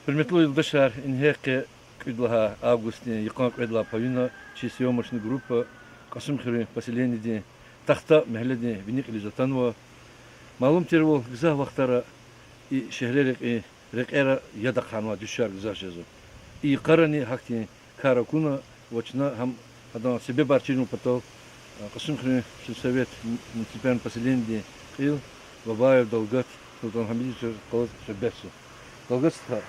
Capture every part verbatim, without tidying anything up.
Гьуьрметлу юлдашар, ингье къе кӀуьд лагьай августдин йикъан кьвед лагьай паюна чи съёмочный группа Кьасумхуьруьн поселениедин Тахта мягьледин вини кьилиз атанва. Малум тирвал, гзаф вахтара и шегьре рекьин рекьера яд ахъайнавай дуьшуьшар гзаф жезва. И йикъарани гьахьтин кар акуна ва чна гьам, адан себебар чирун патал, а, Кьасумхуьруьн сельсовет муниципальный поселениедин кьил Бабаев Далгат Султангьамидовичаз къалурзава суьгьбетзава. Далгат стха,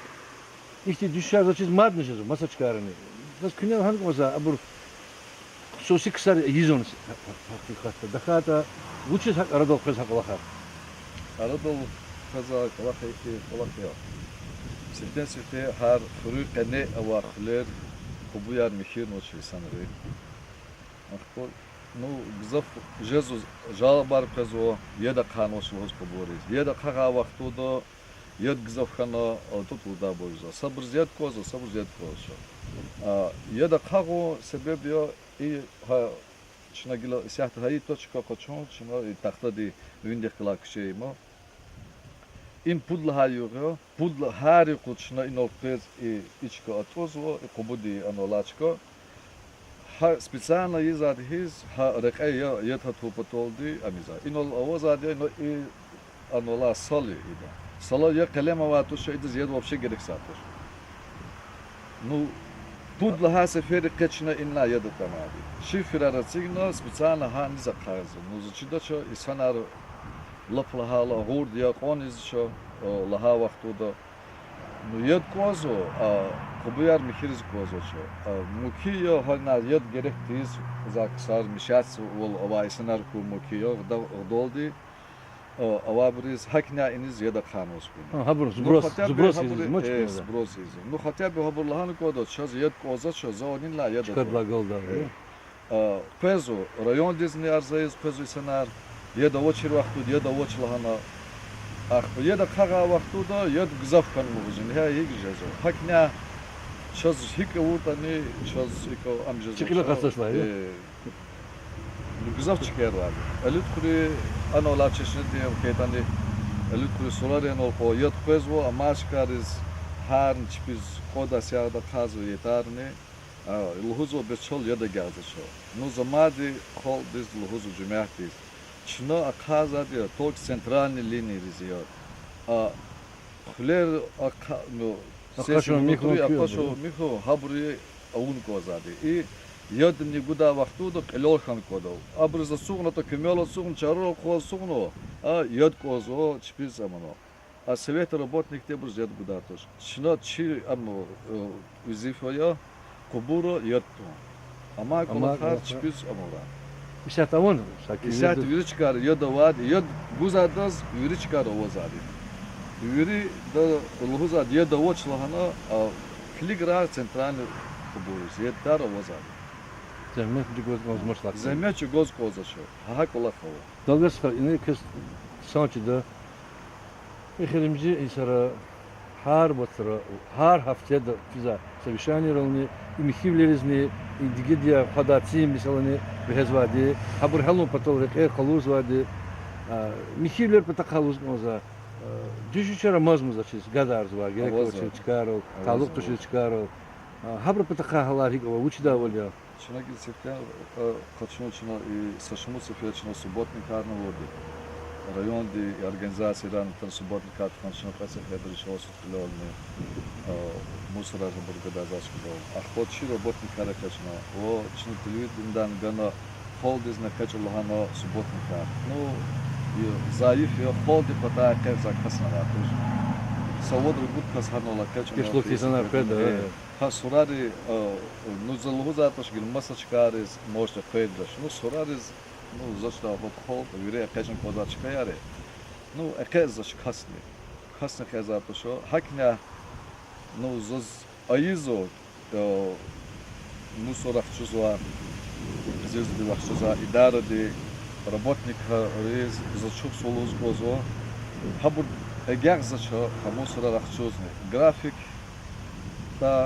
ихьтин дуьшуьшар заз чиз мадни жезва, маса чкайрани. Заз куьне лагьана кӀанзава, абур хсуси ксари ийизвани гьакъикъатда? ТахьайтӀа вучиз гьакӀ арадал къвезва гьа кӀвалахар? Арадал къвезвай кӀвалах ихьтин кӀвалах я. Сифтени-сифте гьар хуьруьн къене авай хъуьлер, къубуяр михьинава чи инсанри. Ахпа, ну, гзаф жезва, жалобаяр къвезва, яд ахъайнавач лугьуз къубуриз. Яд ахъайнавай вахтунда яд гзаф хьана, атӀуд лугьудай бужза. Сабуруз яд кӀанзава, сабуруз яд кӀанзавач. А, яд ахъайнавун себеб я, и гьа, чна гила исятда гьа и точка къачун, чна и Тахтадин виндихъ галай куьче я им. Им пуд лагьай югъ я, пуд ла-, гьар юкъуз чна инал къвез и, и чка атӀузва, и къубуди анал алай чка. Гьа специально ийизвайди хьиз, гьа рекье я, яд гьатун паталди ам ийизвай. Инал авазвайди я, но и анал алай сал я ида. Сала я къелем авай туш, идаз яд вообще герекзавай туш. Ну, пуд лагьай сеферда къе чна инлай яд атанвайди. Шиферар эцигна, специально гьа низ ахъайзава. Ну, заз чидач, инсанар лап лагьайла, агъурди я, кьван ийизвач, э, лагьай вахтунда. Ну, яд кӀанзава, а къубуяр михьиз кӀанзавач. А мумкин я, гьана яд герек тийиз, за ксар мешать авай инсанар хьун мумкин я, гъда-, гъдалди, а, авайбуруз гьакӀни иниз яд ахъайнаваз хьуна. А, гьабур Ну, сброс, хотя бы сброс гьабур, ийиз, муч э, кӀанзава. Сброс ийиз. Ну, хотя бы гьабур лагьана кӀанда, чаз яд кӀанзавач, за ванинлай яд атӀа. Чкадилай галдалди. Э, а, къвезва, райондизни арза ийиз къвезва инсанар, яд авачир вахтунда яд авач лагьана. Ахпа яд ахъайнавай вахтунда яд гзаф хьана лугьуз, ингье гьикӀ жезва. ГьакӀни чаз гьикӀ авуртӀани, чаз икӀ ам жезва. Чи кьиле къасташлай, я? Э, ну, гзаф чкаяр ава. Элуьткьуьри, анал алай чешнедин хьайитӀани, Элуьткьуьри, Сурарин анал кьван яд къвезва, амма чкайриз гьарни чпиз кьвадай сятда ахъайзава ятарни, а, лугьузва, бес чал яд агакьзавач. Ну, за мадни халкьдиз лугьузва, жемятдиз. Чна ахъайзавайди только центральный линийриз я. А хъуьлер ахъа-, ну, Ахъа сесин шумихун, муьтӀуьгъуьр, куьн ахъа шумихун, гьабуруз авун кӀанзавайди. И ядни гудай вахтунда кьилел хьана кӀанда. Абуруз ацукьнатӀа, куьмел ацукьна, чарар акъваз ацукьна, а яд кӀанзава, чпиз амана. А советдин работникди абуруз яд гудай туш. Чна чи ам, э, везифа я, къубурра яд тун. Амай кӀвалахар чпиз амукьрай. Исятда авани саки вири? Исятда вири чкайра яд авайди, яд гузвайдаз вири чкайра авазвайди. Вирида лугьузвайди яд авач лагьана, а килиграй центральный къубуриз, ядтар авазвайди. Зегьмет чӀугваз кӀанзамач лап. Зегьмет чӀугваз кӀанзавач. Гьа, гьа кӀвалах ава. Далгат стха, ина квез хъсан чида. Эхиримжи йисара гьар вацра, гьар гьафтеда физвай совещаниерални, и михьивилеризни, и дигидия хъвадай цин месэлани вегьезвайди, гьабур гьялун патал рекьер къалурзавайди, а, михьивилер патахъай лугьуз кӀанзава, а, дуьшуьшар амазма заз чиз, гадарзавай, герек авачир чкайрал, талукь тушир чкайрал, а, гьабурун патахъай гьалар гьикӀ ава, вучдайвал я? Чна гила сифте, э, къачун чна и са шумуд сефер чна субботникарни авурди. Районди и организациярни тан субботникар тухвана чна кьве сеферда ричӀал сутулелни, э, мусорар гьабур гадарзавай чкадал. Ахпа чи работникар экъечӀна. Ва чна телевидениедани гана, халкьдизни экъечӀ лагьана субботникар. Ну, и зайиф я, халкьдин патай экъечӀзавай касни авай туш. Са вад-ругуд кас гьанал экъечӀна. Гешлу инсанар къведа, э. Гьа сурари, э, ну, за лугьузвайди туш гила маса чкайриз, может, экъечӀдач. Ну, сурариз, ну, заз чидай, гьа халкь вири экъечӀна кӀанзавай чкаяр я. Ну, экъечӀзавач касни. Касни экъечӀзавайди туш. ГьакӀни, ну, заз ийизва, э, мусор ахчузвай, къизилдив ахчузвай идарадин работникриз заз чухсагъул лугьуз кӀанзава. Гьабур агакьзавач гьа мусорар ахчузни. Графикда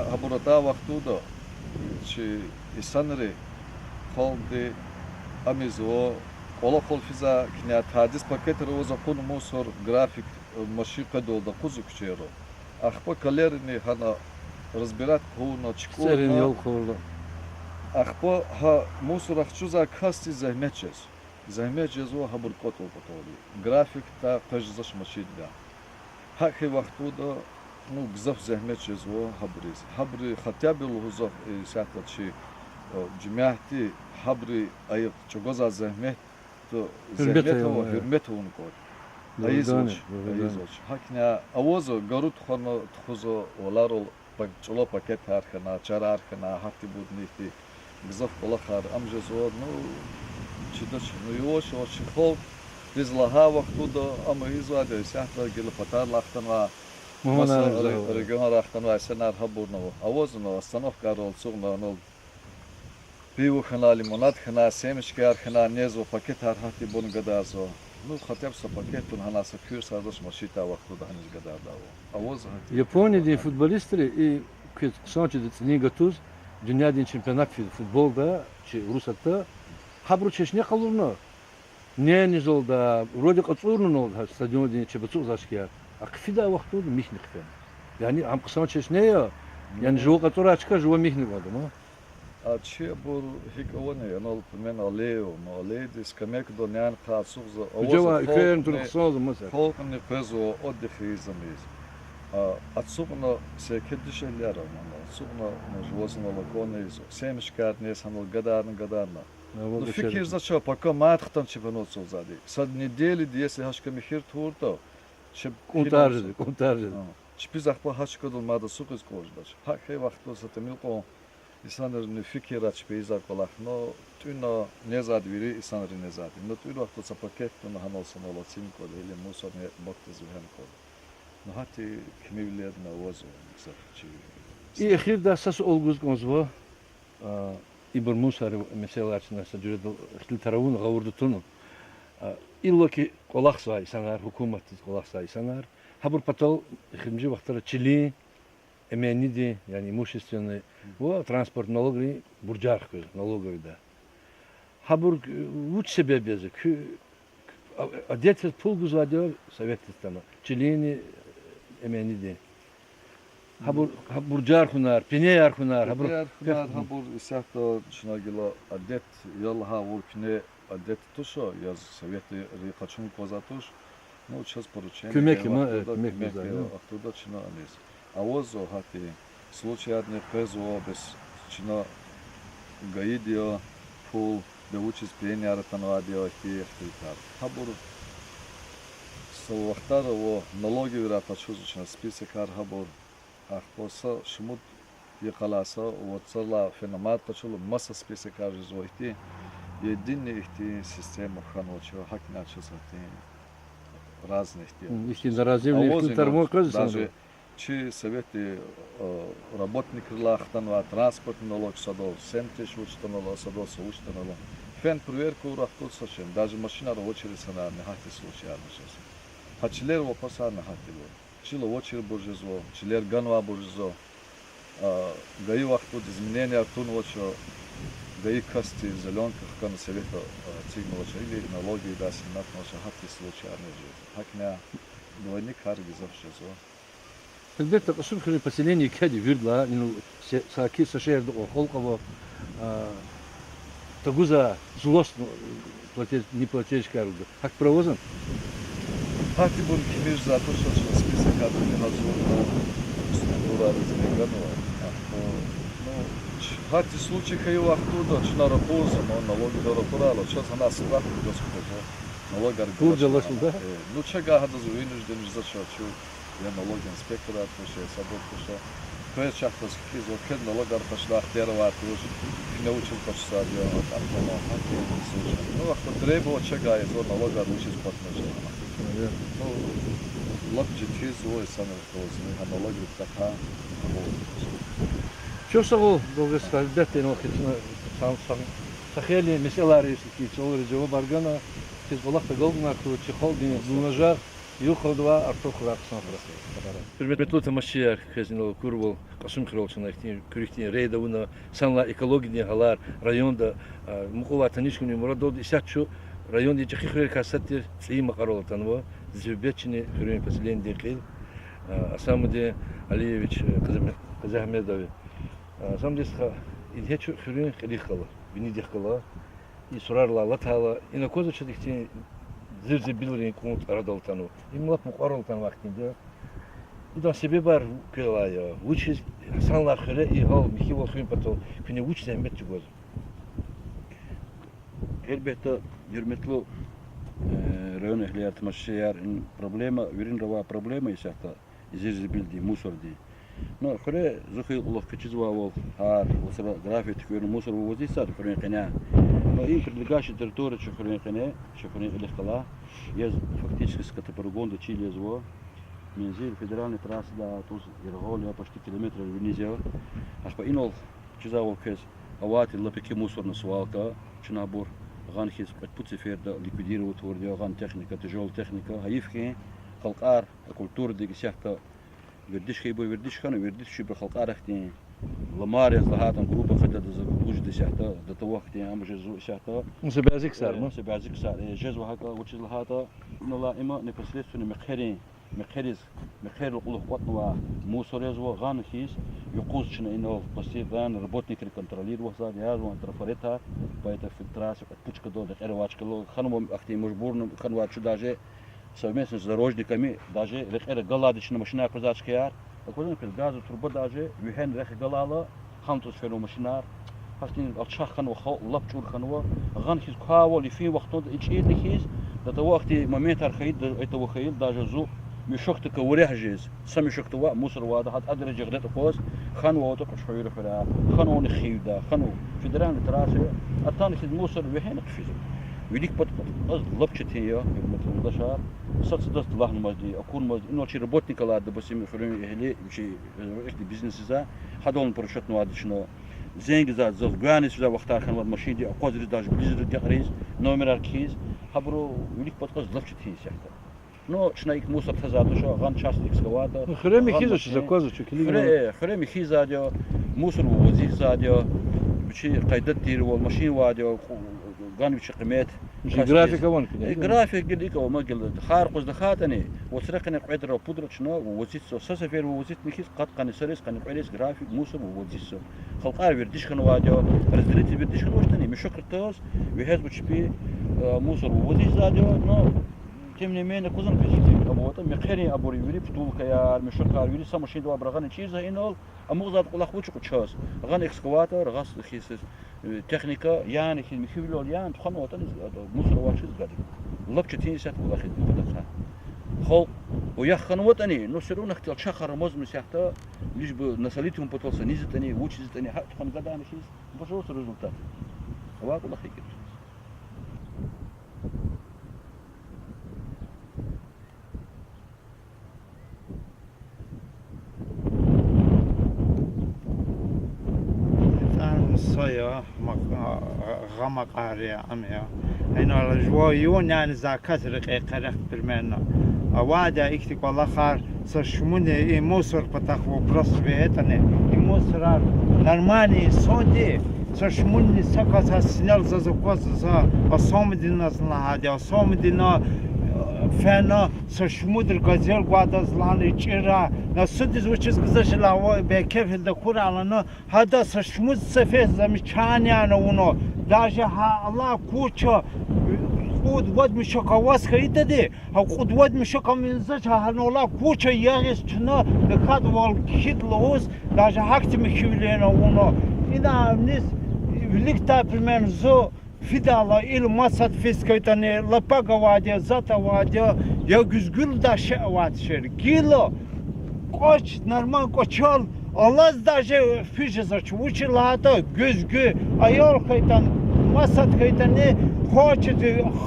гьабур атай вахтунда чи инсанри, халкьди ам ийизва, кӀвалахал физвай кӀаник, тадиз пакетар аваз акъудна мусор, график, э, машин къведалди акъудзава куьчейра. Ахпа калерни гьана разбирать хъувуна, чукӀурна. ЦӀерин ял хъувурла. Ахпа гьа мусор ахчузвай касдиз зегьмет жез. Зегьмет жезва гьабур кӀватӀал-кӀватӀалди. Графикда къвез жезвач машинда. ГьакӀ хьайи вахтунда, ну, гзаф зегьмет жезва гьабуриз. Гьабуру хотя бы лугьузва, э, исятда чи, э, жемятди гьабуру ая чӀугвазвай зегьмет, то, гьуьрмет зегьмет ава, ава, э, гьуьрмет авун кӀватӀ. Дугъриданни, айизвач, дугъриданни. Айизвач. ГьакӀни авазва гару тухвана тухузва валарал, па-, чӀулав пакетар хьана, чарар хьана, гьахьтинбурни ихьтин гзаф кӀвалахар ам жезва, ну, чидач, ну, яваш-яваш чи халкьдиз лагьай вахтунда ам ийизвайди я, исятда гила патарилай хтанвай, маса ре-, регионрай хтанвай инсанар гьабурни ава. Авазва остановкайрал ацукьна, анал пиво хьана, лимонад хьана, семечкаяр хьана, незва пакетар, гьахьтинбурни гадарзава. Ну, хотя бы са пакет тун гьана са куьр сардач машиндай вахтунда гьаниз гадардайвал. Авазва гьахьтин. Япониядин футболистри и квез хъсан чида цӀинин гатуз, дуьньядин чемпионат фи-, футболда, чи Урусатда, гьабуру чешне къалурна, нени залда, вроде кьацӀурна налда гьа стадиондин чеб ацукьзавай шикияр. А хъфидай вахтунда михьна хъфена. Яни ам хъсан чешне я, яни жува кьацӀурай чка жува михьна кӀанда, ма. А чи абур гьикӀ авани, анал пумен аллея ава, ну, аллеядиз скамейкадал няни хъфена ацукьзава, авазва, халкьни, халкьни къвезва отдых ийиз амиз. А ацукьна серекет дишегьлияр ава, ацукьна, ну, жуваз анал аквазва, семечкаяр нез гьанал гадарна, гадарна. Ну, фикирзавач, пока мад хтана чеб гьана ацукьзавайди. Са неделяда, если гьа чка михьи тавуртӀа, чеб кӀунтӀар жеда, кӀунтӀар жеда. Чпиз ахпа гьа чкадал мад ацукьиз кӀан жедач. ГьакӀ хьайи вахтунда са тӀимил кьван инсанрин фикирра чпи ийизвай кӀвалах, ну, тӀуьна незвайди вири инсанри незвайди. Ну, тӀуьн вахтунда са пакет туна гьанал-санал эцигун кӀанда, или мусорный бакдиз вегьена кӀанда. Ну, гьахьтин кимивилерни авазва гзаф чи. И эхирда са суал гуз кӀанзава, а, ибур мусор месэлаяр чна са жуьредал ихтилатар авуна, гъавурда туна. А, иллаки кӀвалахзавай инсанар, гьукуматдиз кӀвалахзавай инсанар, гьабур патал эхиримжи вахтара чилин, эменидин, яни имущественный ва транспорт налогрин буржар хквезва налоговыйда. Гьабур, э, вуч себеб яз, куь, а, адет яз пул гузвайди я советдиз атана, чилинни, эменидин? Гьабур, гьа буржар хьунар, пинеяр хьунар, гьабур пинеяр хьунар, гьабур исятда чна гила адет я лагьайвал, куьне адет туш, яз советри къачун кӀанзавай туш. Ну, чаз поручение куьмек гайи ма, э, вахтунда, куьмек куьмек гузвай, гайи вахтунда чна аниз. Авазва гьахьтин случаярни къвезва, бес чна гайиди я пул, бес вучиз пинеяр атанвайди я, ихьтин ихтилатар. Гьабур са вахтара ава, налоговыйрай къачузва чна списокар гьабур. Ахпа са шумуд йикъалай са вацралай фена мад къачурла маса списокар жезва ихьтин, единый ихьтин система хьанвач, гьакӀни чаз гьахьтин разный ихьтин. Гьм, ихьтин наразивни аваз ихьтин инал тарман къвез даже инсанри. Чи советдин, э, работникрилай хтанвай транспортный налог садал, сентрич вуч атанвал садал, са вуч атанвал. Фена проверка авурай хтун са шейни, даже машинар авачир инсанарни, гьахьтин случаярни жезва. Гьа чилер вапасарни гьахьтинбур. Чил авачирбур жезва, чилер ганвайбур жезва. А, гайи вахтунда измененияр тунвач, гайи касди зелёнка хкана советда, а, эцигнавач, или налоговыйда синатнавач, гьахьтин случаярни жезва. ГьакӀни двойникар гзаф жезва. Гьелбетда, Кьасумхуьруьн поселение кхьейди виридалай, ну, се-, саки са шегьерда кьван халкь ава, а, тагузвай зулаз, ну, платеж-, неплательщикар лугьуда. ГьакӀ пара авазвани? Гьахьтинбур кимир затӀ туш, чна списокарни гьазурна, структурариз ганва. Ахпа, ну, ч-, гьахьтин случай хьайи вахтунда чна ракъурзава, налоговыйда ракъурайла, чаз гьана справка гваз кӀанзава, налогар галачни. Бурж алачни, да? Э, ну, чавай гьадаз вынужден жезвач, чун я налоговый инспекторар туш, я садбур туш. Квез чахъ галаз хкизва, квез налогар къачудай ихтияр авай туш, куьне вучиз къачузвайди я, ахпа ма гьахьтин случай. Ну, ахпа требовать чавай ийизва, налогар вучиз къачунач лагьана. Ну, лап жеди хьиз ва инсанар кӀанзава, гьа налоговыйдин патахъай. Чухсагъул, Долгъуз стха, гьелбетда, инал хьиз чна са-, са-, са хейлин месэлайриз, ихьтин суалриз жавабар гана, хьиз кӀвалахда галкӀунар хьуй, чи халкьдин дунажагъ югъ хьанвай, артух хьурай, хъсан хьурай. Гьуьрметлу тамашачияр, квез инал акурвал, Кьасумхуьрел чна ихьтин куьруь хьтин рейд авуна, санлай экологиядин гьалар районда, а, мукьувай таниш хьунин мурадалди, исятда чун райондин чӀехи хуьрерикай сад тир ЦӀийи Макьарал атанва, Зефирбекчийрин хуьруьн поселениедин кьил. Асамудин Алиевич Къазагьмедов. Асамудин стха, ингье чун хуьруьн кьилихъ гала, винидихъ гала. И сурарилай алатайла, ина аквазва чаз ихьтин зирзибилрин кӀунтӀ арадал атанва. Им лап мукьварал атанвай хьтинди я. Идан себебар квелай я. Вучиз санлай хуьре и гьал михьивал хуьн патал куьне вуч зегьмет чӀугвазва? Гьелбетда, гьуьрметлу, э, район эгьлияр, тамашачияр, ин проблема, виринра авай проблема исятда, зирзибилдин, мусордин. Ну, хуьре зи хьайи кьулухъ квез чизвайвал, гьар вацра график туькӀуьрна мусор вывозить ийизвайди хуьруьн къеняй. Ну, и прилегающая территория чи хуьруьн къене, чи хуьруьн кьилихъ галай. Яз фактически скотопогонда чил язва. Мензил федеральный трассадай тӀуз яргъал я, почти километр виниз я. Ахпа инал чизвайвал квез, авайди лап еке мусорная свалка, чна абур гъана хьиз кьвед-пуд сеферда ликвидировать авурди я, гъана техника, тяжёлая техника, гьайиф хьи, халкьар культурадик исятда вердиш хьайибур вердиш хьана, вердиш хьайибур халкьар ахьтин ламар яз лагьайтӀан грубо къайдада за лугьуз жеда исятда, до того хьтин ам жезва исятда. Са бязи ксар, э, ма? Са бязи ксар, э, жезва гьакӀа, вучиз лагьайтӀа, инал алай има непосредственно мехъерин, мехъериз, мехъерин кьулухъ кӀватӀнавай мусор язва, гъана хьиз, юкъуз чна инал постоянно работникри контролировать ийизвайди я, язва трафаретар, поэтому фильтрация, отпучкада рекьера авай чкадал хьанва, ахьтин мажбурна хьанва чун даже совместно с дорожниками, даже рекьера галайди чна машинар къвезвай чкаяр, аквазва квез, газовая труба даже вегьена рехъ галайла, гьам тӀуз фенва машинар. Гьахьтин алчах хьанва халкь, лап чӀур хьанва. Гъана хьиз квайвал йифин вахтунда и чирни хьиз, до того ахьтин моментар хьайид, до этого хьайила, даже зун мешокдикай варагь жез, са мешокда ваъ мусор авайда, гьа тӀадра жагъдатӀа акваз, хьанвайтӀа Кьуьчхуьр хуьряй, хьанвани Хивдай, хьанва федеральный трасса я, атана хьиз мусор вегьена хъфизва. Вилик пад-, пад-, пад-, лап четин я, гьуьрметлу юлдашар. Сад-садаз лагьнамазди, акурмазди, инал чи работник алайди, допустим, хуьруьн эгьли, чи, э, ихьтин бизнесза, гьадални просчётнавайди чна. Зенг ийизвайди заз, гуьгъуьниз физвай вахтар хьанвайди машинди, акъвазриз, даже близьра гекъериз, номерар кхьиз, гьабуру вилик пад-, пад-, лап четин исятда. Ну, чна икӀ мусор тазвайди туш, гъана частный экскаватор. Ну, хуьре михьизвач, аквазвач, килигна. Хуьре, э, хуьре михьизвайди я, мусор вывозитьзавайди я, вичи къайдада тирвал, машин авайди я, кьу-, гана вичин къимет. Вичин график авани куьне? Э, график гила икӀ ава, ма гила. Гьар къуз тахьайтӀани, вацра къене кьведра-пудра чна вывозитьзава. Са сефер вывозитьна хьиз, къад-къанни йисариз, къанни кьве йисариз график мусор вывозитьзава. Халкьар вердиш хьанвайди я, разделитель вердиш хьанвачтӀани, мешокдиз вегьезва чпи, э, мусор вывозитьзавайди я, но тем не менее, аквазвани квез хьтин, абур, мехъерин абур вири, бутылкаяр, мешокар вири са машинда авайбур гъана чирзава инал, амукьзавайди кӀвалах вуч ятӀа чаз. Гъана экскаватор, гъана хьиз, э, техника, яна хьиз михьивилел яна тухванватӀани, мусор авачиз гади. Лап четин исятда кӀвалахиз и патахъай. Халкь уях хьанватӀани, ну, всё равно ахьтин алчахар амазма исятда, лишь бы насолить авун патал са низ ятӀани, вучиз ятӀани, гьакӀ тухвана гадани хьиз, пожалуйста, результат. Авай кӀвалах икӀ я. Ам са я, ма-, гъа-, гъамакьар я, ам я. Инал жува юн яни заказ рекье къерех примерно. Авайди я ихьтин кӀвалахар, са шумудни и мусор патахъ вопрос вегьейтӀани, и мусорар нормальный инсанди, са шумудни са кас синел заз акваз, за Асамудиназ лагьайди, Асамудина, э, фена, са шумудра газель гвайдаз лагьана и чӀира, на судиз вучиз гзаф жила ава, бейкеф хьиз акурла лагьана, гьада са шумуд сефер замечание авуна, даже гьа алай куча, э, кьуд-вад мешок аваз хьайитӀади, гьа кьуд-вад мешок ам инзач, гьа гьанал алай куча ягъиз чна, тахьайтӀа вал кхьид лугьуз, даже гьахьтин михьивилин авуна. Ина низ виликдай примерно зун фидайла, или масад физ хьайитӀани, лапаг авайди я, затӀ авайди я, я гуьзгуьлдай шей авайди шей. Гила кӀвач, нормальный кӀвачел алаз даже физ жезвач, вучиз лагьайтӀа гуьзгуь, аял хьайитӀани, масад хьайитӀани, хочет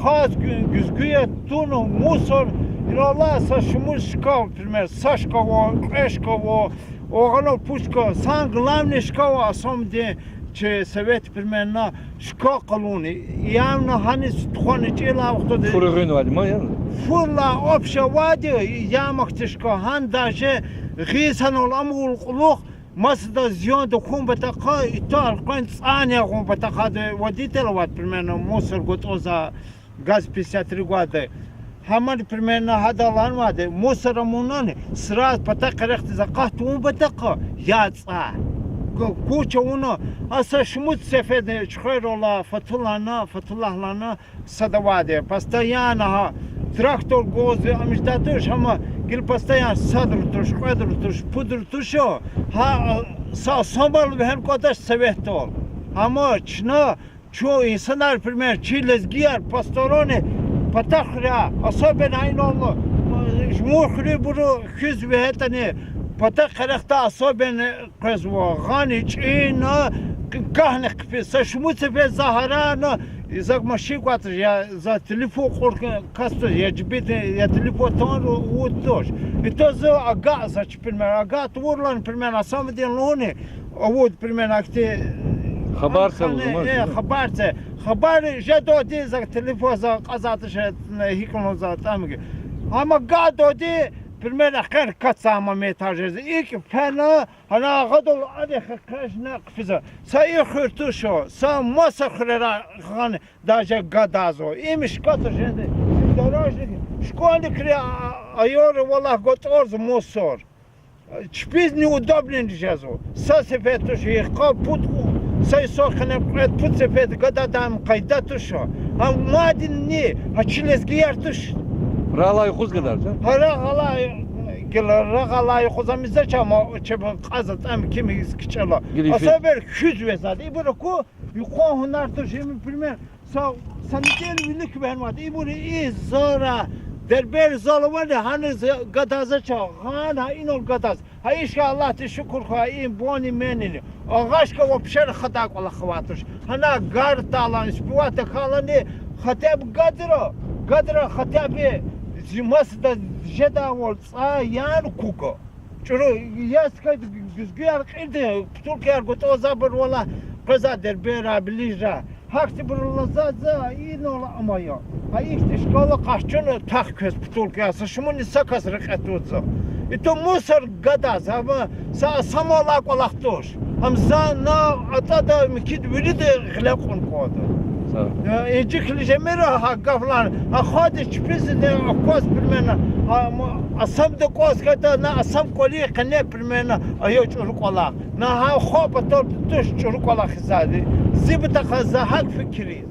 хаз гуь-, гуьзгуь я, туна мусор, инал алай са шумуд шкаф, пример, са шкаф ава, кьве шкаф ава, агъанал пуд шкаф, самое главное шкаф ава Асамудин чи совет, примерно, шкаф къалурна, явно гьаниз тухвана чӀила вахтунда. Фура гъин авайди ма я? Фурла общий авайди, ямахъди шкаф, гьана даже гъиз гьанал амукьун кьулухъ масадаз зиян тахьун патахъай, итал къвен цӀан ягъун патахъай, водитель авайди, примерно, мусор гатӀунзавай, ГАЗ пятьдесят три гвайди. Гьамани примерно гьадалай вади, мусор амунани, сразу патахъ къерехда акъат тавун патахъ, я цӀай. Ку-, куча авуна, а са шумуд сеферда чуьхвервал алай, Фатуллана, Фатуллагьлана сад авайди. Постоянно гьа трактор гваз амишдай туш, амма гила постоянно садра туш, кьведра туш, пудра туш, гьа, а, са самал вегьена кӀандач советдал. Амма чна, чун инсанар, примерно, чи лезгияр посторонний патахъ хуьрай, особенно инал, а, жумур хуьруьбуру хуьз вегьейтӀани, патахъ къерехда особенно къвезва, гъана, чӀина, гагьни хъфиз, са шумуд сефер за гьарайна, зак машин кӀватӀ, я за телефон кьур касдиз, я жибинда, я телефон тан авуд туш. Итоза агакьзач, примерно, агакь тавурла, примерно, а самодин лугьуни, авуд, примерно, ахьтин хабар це лугьузва, э, хабар це. Хабар жедайди за телефон за кьазвайди туш, э, гьикӀ лугьузва, тамги. Амма агакьдайди, примерно, хер каца, амма метр жез. ИкӀ фена, гьана агъадал ари хкажна хъфизва. Са и хуьр туш, са маса хуьрера гъана даже гадазва. Им шката жеди, дорожник, школьникри, а, а, аялри валай гатӀарзава мусор. Чпиз неудобно жезва. Са сефер туш, йикъа пуд, са йисан хьана кьвед-пуд сефер гададай къайда туш. Гьа мадни, гьа чи лезгияр туш. Рагъ алай юкъуз гадар, а? Гьа, рагъ алай, гила рагъ алай юкъуз, ам ийизвач, амма чеб кьаз атӀам ким ийиз кичӀела. Особенно хуьз вегьизвайди. Ибур аку, юкъуз гьунар туш, им, пример, са, са неделя вилик вегьенвайди. Ибур и зара, Дербент зал авани, гьаниз гадазвач, гьана инал гадаз. Гьа ишка, Аллагьдиз шукур хьуй, им более-менее. Агъашка вообще хадай кӀвалах авай туш. Гьана гар тӀалани, успевать тахьайлани, хотя бы гадра, гадра хотя бы зи масада жедайвал цӀай яна кука. ЧӀуру яз кайд гуьзгуьяр кьилди, бутылкаяр гатӀа, за абур валай къвезвай Дербентра, Белижра. Гьахьтинбур лаза за инал амай я. Гьа ихьтин школа къахчуна тахъ квез бутылкаяр, са шумудни са кас рекье твазва. Иту мусор гадаз, амма са самал алай кӀвалах туш. Ам за на атӀада михьида вирида гъиле кьун кӀанда. Э, инжикли жемир гьа гаф лагьана, ахвади чпизни акваз примерно, а, м-, асамда кӀваз хьайитӀа, на асам кӀвалин къене примерно ая чӀуру кӀвалах. На гьа хва патал туш чӀуру кӀвалах ийизвайди. Зи патахъай за гьакӀ фикириз.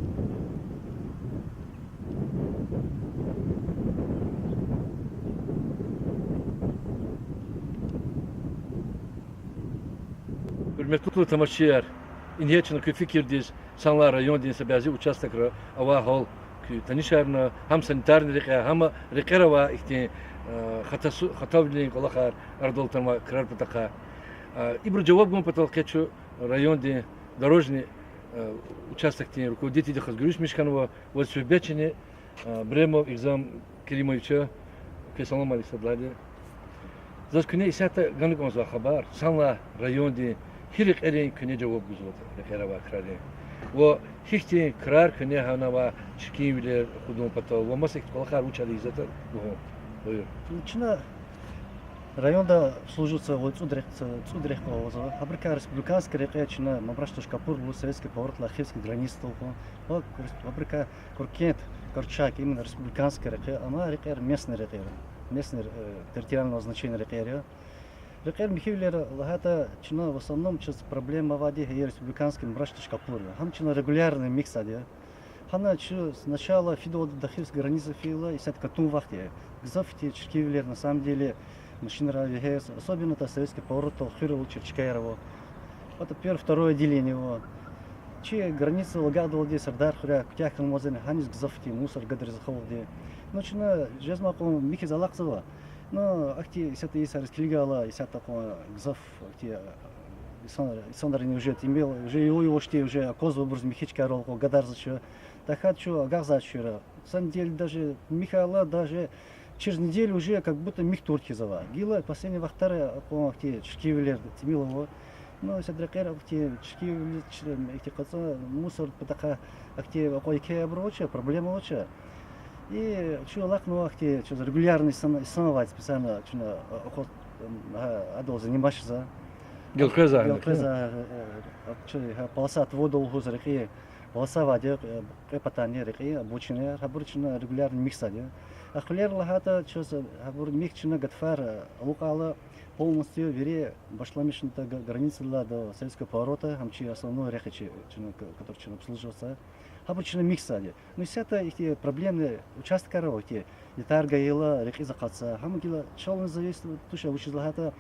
Гьуьрметлу тамашачияр, ингье чна куь фикирдиз санлай райондин са бязи участокра авай гьал куь танишарна, гьам санитарный рекьяй, гьам рекьера авай ихьтин, э, хатасу-, хатавилин кӀвалахар арадал атанвай крар патахъай. Э, ибуру жаваб гун патал къе чун райондин дорожный, э, участокдин руководительдихъ галаз гуьруьшмиш хьанва, ваз суьгьбетчини, э, Бремов Игзам Керимовича. Квез салам алейк, сад лагьайди. Заз куьне исятда гана кӀанзавай хабар, санлай райондин гьи рекьерин куьне жаваб гузватӀа, рекьера авай крарин. Ва гьихьтин крар куьне гьана авай чиркинвилер акъудун патал ва маса ихьтин кӀвалахар вуч ятӀа ийизватӀа лугьун. Буюр. Чна районда служитьзава цӀуд рехъ-, цӀуд рехъ кьван авазва. Гьабурукай республиканский рекье чна Мамраш-Тошкапур лугьуз, Советский поворот, Лахвицкая граница тухун. Ва гьабурукай Коркент, Корчак, именно республиканский рекье, амма рекьер местный рекьер, местный, э, территориального значения рекьер я. Рекьер михьивилер лагьайтӀа, чна в основном чаз проблема авайди гьа и республиканский Мамраш-Тошкапур я. Гьам чна регулярный михьзавайди я. Гьана чун сначала фидалди Дахивская граница фейила, исятда катун вахт я. Гзаф хьтин чиркинвилер, на самом деле, машинрай вегьез, особенно та Советский поворотдал хуьр ава, чир чкаяр ава. Это первое, второе отделение ава. Чи границадал агакьдалди Сардар хуьряй куьтягь хьанвазни, гьаниз гзаф хьтин мусор гадариз ахъайвалди. Ну, чна жезмай кьван михьиз алахъзава. Ну, ахьтин исятда йисариз килигайла, исятда кьван гзаф, ахьтин, инсан, инсанрини уже тӀимил, уже юлу-юлу хьтин, уже аквазва абуруз михьи чкайрал кьван гадарзавач. ТахьайтӀа чун агакьзавач чира. Са неделя даже михьайла, даже через неделю уже как будто михь тур хьиз ава. Гила последний вахтара кьван ахьтин чиркинвилер тӀимил ава. Ну, исятда рекьер ахьтин чиркинвилер, чи-, ихьтин къацӀа мусор патахъай ахьтин акьван еке абур авач, проблема авач. И чун алахънава ахьтин, чаз регулярно инсан, инсан авайди специально чна, а, охот, м, а, адал заниматься жезва. Гелкъвезва. Гелкъвезва, э, э, чу, гьа, полоса отвода лугьуз рекье. Полоса авайди я, э, кьве патани рекьин, обочинаяр, гьабур чна регулярно михьзавайди я. А хуьлер лагьайтӀа, чаз, э, гьабур михьи чна гатфар, э, алукьайла, полностью вири башламишна г-, границадилай до Советского поворота, гьам чи основной рехъ я чи, чна, к-, который чна обслуживаться. Гьабур чна михьзавайди я. Ну, исятда ихьтин проблемный участкар ава, ихьтин ятар гайила рекьиз акъатзава. Гьам гила чални зависит туш, вучиз лагьайтӀа,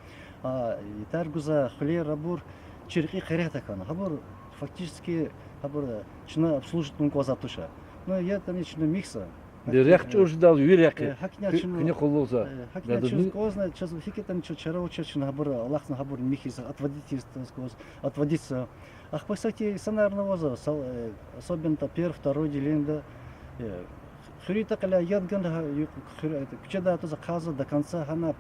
а, ятар гузвай хуьлер абур чи рекьин къерехда хьана. Гьабур фактически, гьабур чна обслуживать авун кӀанзавай туш. Ну, ятӀани чна михьзава. Рехъ чӀур жедалди, ви рехъ я. Э, гьакӀни чна, куьне къуллугъзава. Э, гьакӀни чна чаз кӀанзава, чаз гьикӀ ятӀани чаз чара авач, чна гьабур алахъна гьабур михьиз, отводить ийиз кӀанзава, отводиться. Ахпа саки инсанарни авазва, особенно первый, второй отделениеда, э, хуьруьн такьалай яд гана, куьчедай атӀуз ахъайзава до конца, гьана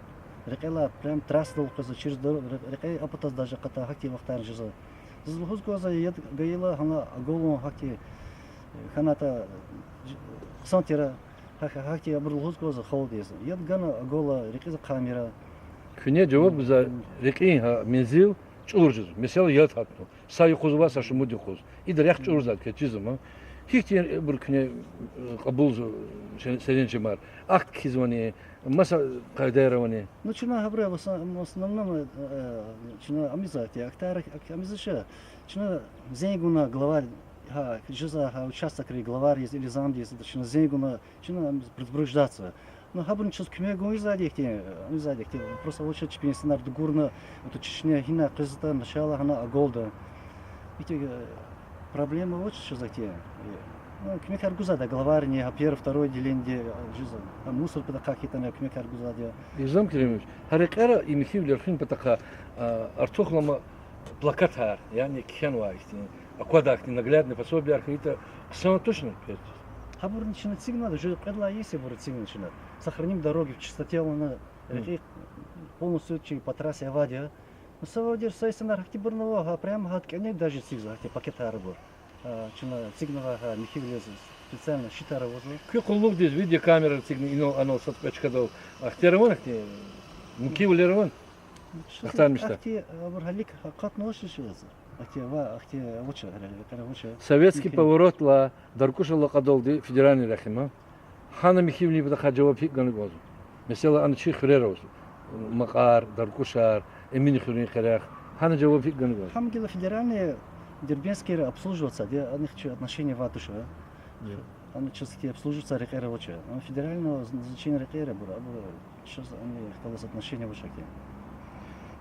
рекьелай прям трассадал къвезва, через дорогу, рекье а патаз даже акъатай, гьахьтин вахтарни жезва. Заз лугьуз кӀанзава, яд гайила гьана агалун гьахьтин, э, хьанатӀа, э, хъсан тир, гьа-, гьахьтин абур лугьуз кӀанзава халудиз. Яд гана агалай, рекьиз ахъаймир. Куьне жаваб гузвай рекьин гьа мензил чӀур жезва. Месела, яд гьатна. Са юкъуз ва са шумуд юкъуз. Ида рехъ чӀурзавайди квез чизва ма. Гьихьтинбур куьне, э, кьабулзава, се-, серенжемар? Ахъ кхьизвани, маса къайдаяр авани? Ну, чна гьабур в основ-, в основном, э, чна амиза, ахьтин ахтар амиза ша. Чна зенг авуна главарь, гьа, жезва гьа участокрин главарьдиз или замдиз, чна зенг авуна, чна предупреждаться. Ну, гьабурни чаз куьмек гун ийизвайди я ихьтин, ийизвайди я ихьтин, просто авач чпин инсанар дугурна, вот Чечне гьина къвезватӀа, начало гьана агалда. Ихьтин, э, проблема авач чаз ихьтин. Ну, куьмекар гузвайди я главарьни, гьа первый, второй отделениеди, э, жезва, гьа мусор патахъай хьайитӀани куьмекар гузвайди я. Илзам Керимович, гьа рекьера и михьивилер хуьн патахъай, а, артухлама плакатар, яни кхьенвай ихьтин, аквадай ихьтин наглядный пособияр хьайитӀа хъсан тушни квез? Гьабурни чна эцигнавайди, уже кьвед лагьай йис я абур эцигна чна. Сохраним дороги в чистоте лугьуна, рекьи полностью чи по трассе авайди я. Ну, са вадер са инсанар гьахьтинбурни ава, гьа прямо гьа кӀаник даже эцигзава, гьахьтин пакетар абур. А, чна эцигнавай гьа михьивилез специально щитар авазва. Куь къуллугъдиз видеокамераяр эцигна инал-анал сад-кьве чкадал, ахьтинбур авани, ахьтин михьивилер авани? Ахтармишда. Ахьтин абур гьалик акъатнавач чаз. Ахьтин ва, ахьтин авач, гьа рекьера авач. Советский поворотлай Даркуш алакьадалди федеральный рехъ я ма. Гьана михьивилин патахъай жаваб гьикӀ гана кӀанзава? Месела, ана чи хуьрер ава: Макьар, Даркушар, Эминхуьруьн къерех. Гьана жаваб гьикӀ гана кӀанзава? Гьам гила федеральный, Дербентскийри обслуживаться, де, анихъ чи отношение авай туш. Ана чаз хьи обслуживаться рекьера авач. Ана федерального зн-, значения рекьера абур, абур чаз ана халкьдиз отношение авач хьи.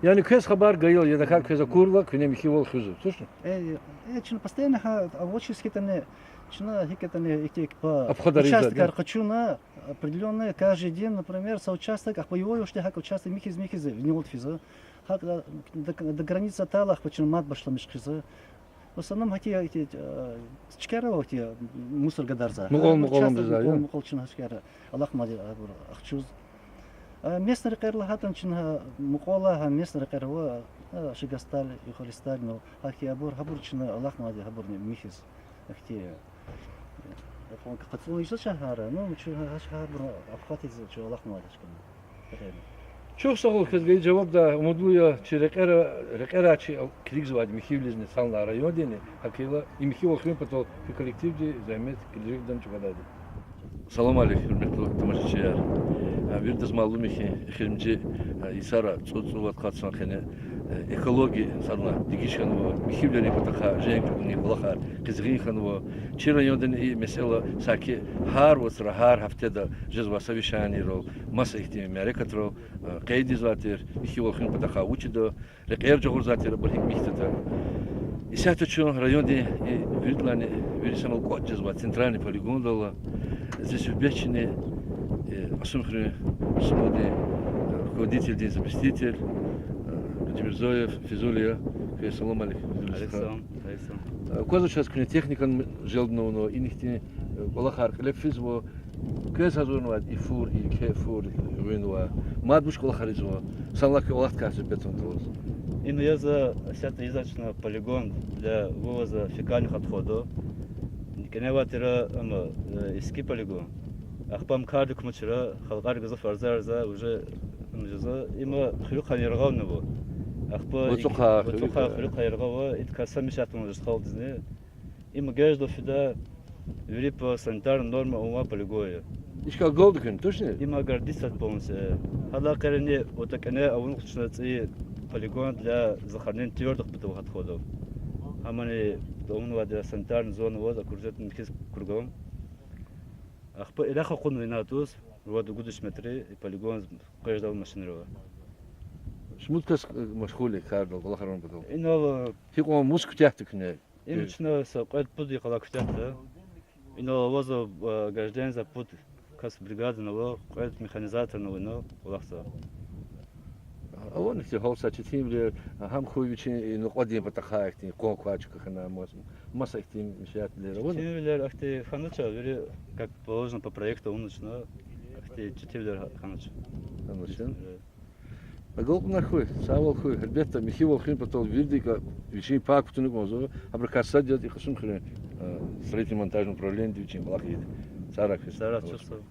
Яни квез хабар гайила, я тахьайтӀа квез акурла, куьне михьивал хуьзва, тушни? Э, э, чна постоянно гьа авачиз хьайитӀани, чна гьикӀ ятӀани, икӀ-икӀ по участкар къачуна, определённый, каждый день, например, са участок, ахпа ювай-ювайди гьакӀ участок михьиз-михьиз винел физва. ГьакӀ, э, до, до границы атайла, ахпа чна мад башламиш хъийизва. В основном гьахьтин, гьахьтин, э, чкаяр ава, гьахьтин мусор гадарзавай. Мукьвал-мукьвал, мукьвал-мукьвал чна гьа чкаяр алахънавайди абур ахчуз. Э, местный рекьер лагьайтӀани чна гьа мукьвал, гьа местный рекьер ава, э, Шагьарсталь, Юхарсталь, ну, гьахьтин абур, гьабур чна алахънавайди гьабурни михьиз. Ахьтин, э, къацун ийизвач гьара, ну, чун гьа, гьа, гьабур обхват ийиз чун алахънавайди чкана. Чухсагъул квез гайи жавабдай. Умудлу я, чи рекьера, рекьера чи килигзавайди михьивилизни санлай райондини, гьакӀ хьайила и михьивал хуьн патал куь коллективди зегьмет килигдани чӀугвадайди. Салам алейк, гьуьрметлу тамашачияр. А, виридаз малум я хьи, эхиримжи, а, йисара цӀу-, цӀувад-къад сан къене, э, экология санлай дегиш хьанва, михьивилерин патахъай женг чӀугуни кӀвалахар къизгъин хьанва. Чи райондани и месэла саки гьар вацра, гьар гьафтеда жезвай совещанийрал, маса ихьтин мярекатрал, э, къейд ийизвай тир, михьивал хуьн патахъай вуч ийида, рекьер жагъурзавай тир, абур гьикӀ михьзаватӀа. Исятда чун райондин и виридалайни вири санал кӀватӀ жезвай центральный полигондал ала, зи суьгьбетчини, э, Кьасумхуьруьн Кьасумалдин, э, руководительдин заместитель, э, Гаджимирзоев Физули я. Квез салам алейк, Физули стха. Алейкум салам. Алейкум салам. Э, аквазва чаз, куьне техникани желбна авунва, инихъ ихьтин, э, кӀвалахар кьиле физва. Квез гьазурнавайди и фур, и еке фур гъуьнва? Мад вуч кӀвалахар ийизва? Санлай куь алатай суьгьбетдин талаз. Им я за, исятда ийизвай чна полигон для вывоза фекальных отходов. КӀане авай тир ам, э, иски полигон. Ахпа ам кардик кумачра, халкьари гзаф арзарза, уже ам жезва, им хуьруькай яргъа авунва. Ахпа вацӀухъай, вацӀухъай хуьруькай яргъа ава, идакай са мешать авуна жез халкьдизни. Им геждал фида, вири по санитарным нормам авай полигон я. Ишкал голдукин, точно? Им городица полностью. Гьадалай къерени отакӀане авунухъ чна цӀийи полигон для захоронения твёрдых бытовых отходов. Гьамани авунвайди санитарный зона аваз, окружать михьиз кругом. Ахпа ирах акъудна инал туз, руад-ругуд виш метр, и полигон къвеждал машинрава. Шумуд кас, э, машгъул я кардал, кӀвалахар авун патал? Инал, э, гьикьван мус куьтягьда куьне? Им чна са кьвед-пуд йикъалай куьтягьда. Инал авазва, э, ограждение за пуд кас бригадани ава, кьвед механизаторни ава инал кӀвалахзавай. Авани ихьтин гьал са четинвилер, гьам хьуй вичин и накьвадин патахъай ихьтин къван квай чка хьана, маса, маса ихьтин мешаятвилер авани? Четинвилер ахьтин хьанач, вири как положено по проекту авуна чна, ахьтин четинвилер хьанач. Агалкьунар хьуй, сагъвал хьуй, гьелбетда, михьивал хуьн патал виридакай вичин пай кутуна кӀанзава, гьабурукай сад яз и Кьасумхуьруьн, э, строительно-монтажный управлениеди вичин кӀвалах ийида. Сагърай хьуй. Сагърай, чухсагъ.